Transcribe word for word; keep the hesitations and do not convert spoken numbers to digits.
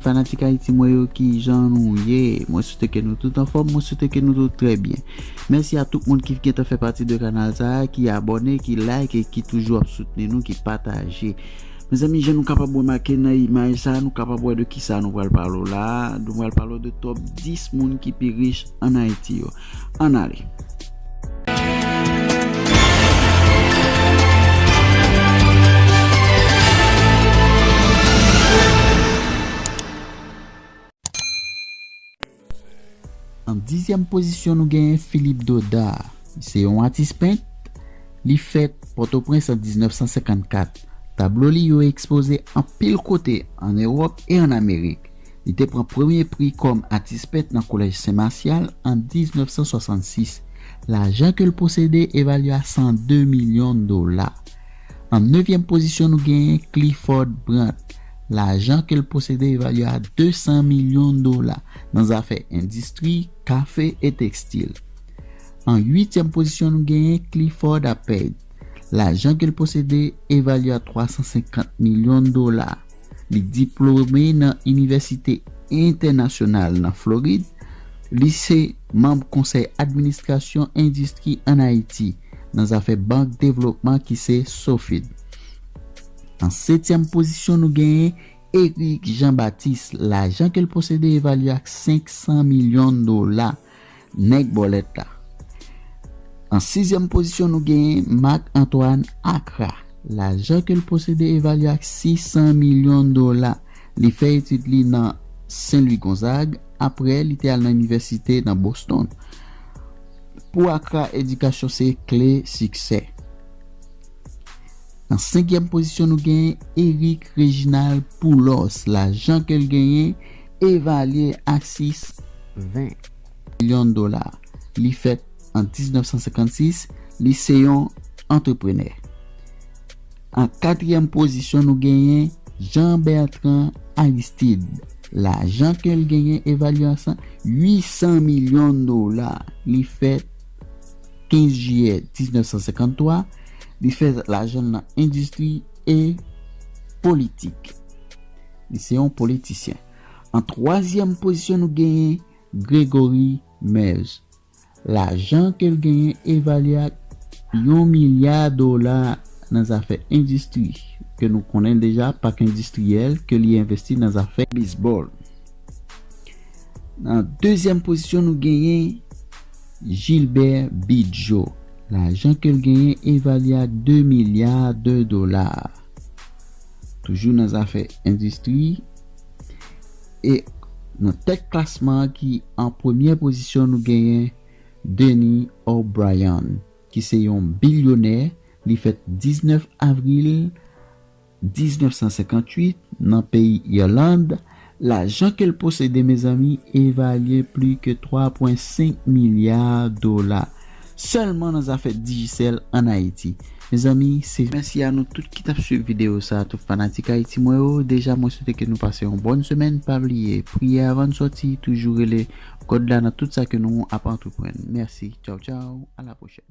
Fanatik Ayiti mwen yo, kijan nou ye? Mwen swete ke nou tout anfòm, mwen swete ke nou tout trè byen. Mèsi a tout moun ki gentan fè pati de kanal sa a, ki abòne, ki like e ki toujou ap soutni nou, ki pataje. Mezanmi, jan nou kapab remake nan imaj sa a, nou kapab wè de kisa nou pral pale w la. Nou pral pale w de top dis moun ki pi rich ann Ayiti yo. Ann ale. An dizyèm pozisyon, nou genyen Philippe Dodard. Li se yon atis pent. Li fèt Pòtoprens an diznèf san senkannkat. Tablo li yo ekspoze anpil kote ann Ewòp e ann Amerik. Li te pran premye pri kòm atis pent nan Kolèj Sen Masyal an diznèf san swasannsis. Lajan ke l posede evalye a san de milyon dola. An nevyèm pozisyon, nou genyen Clifford Brandt. Lajan ke l posede evalye a de san milyon dola nan zafè endistri, kafe e tekstil. An uityèm pozisyon, nou genyen Clifford Appert. Lajan ke l posede evalye a twa san senkant milyon dola. Li diplome nan inivèsite entènasyonal nan Florid. Li se manm konsèy administrasyon endistri ann Ayiti nan zafè bank devlopman ki se SOFID. An setyèm pozisyon, nou genyen Eric Jean Baptiste. Lajan ke l posede evalye ak senk san milyon dola. Nèg bòlèt la. An sizyèm pozisyon, nou genyen Marc Antoine Accra. Lajan ke l posede evalye ak sis san milyon dola. Li fè etid li nan Sen Lwi Gonzag, apre li te al nan inivèsite nan Boston. Pou Accra, edikasyon se kle siksè. Nan senkyèm pozisyon, nou genyen Eric Reginald Poulos. Lajan ke l genyen evalye ak sis ven milyon dola. Li fèt an diznèf san senkannsis. Li se yon antreprenè. An katriyèm pozisyon, nou genyen Jean Bertrand Aristide. Lajan ke l genyen evalye a uit san milyon dola. Li fèt kenz jiyè diznèf san senkanntwa. Li fè lajan l nan endistri e politik. Li se yon politisyen. An twazyèm pozisyon, nou genyen Gregory Meyers. Lajan ke l genyen evalye ak yon milya dola nan zafè endistri ke nou konnen deja, pak endistriyèl ke li envesti nan zafè bezbòl. Nan dezyèm pozisyon, nou genyen Gilbert Bidjo. Lajan ke l genyen evalye ak de milya de dola. Toujou nan zafè endistri. E nan tèt klasman an ki an premyè pozisyon, nou genyen Denis O'Brien, ki se yon bilyonè. Li fèt diznèf avril diznèf san senkantuit nan peyi Irland. Lajan ke l posede, mezanmi, evalye pli ke twa pwen senk milya dola sèlman nan zafè Digicel ann Ayiti. Mezanmi, se mèsi a nou tout ki t ap swiv videyo sa a, tout fanatik Ayiti mwen yo. Deja, mwen swete ke nou pase yon bòn semèn. Pa bliye, priye avan n sòti, toujou rele God la nan tout sa ke nou ap antreprann. Mèsi, tchaw, tchaw, a la pwochèn.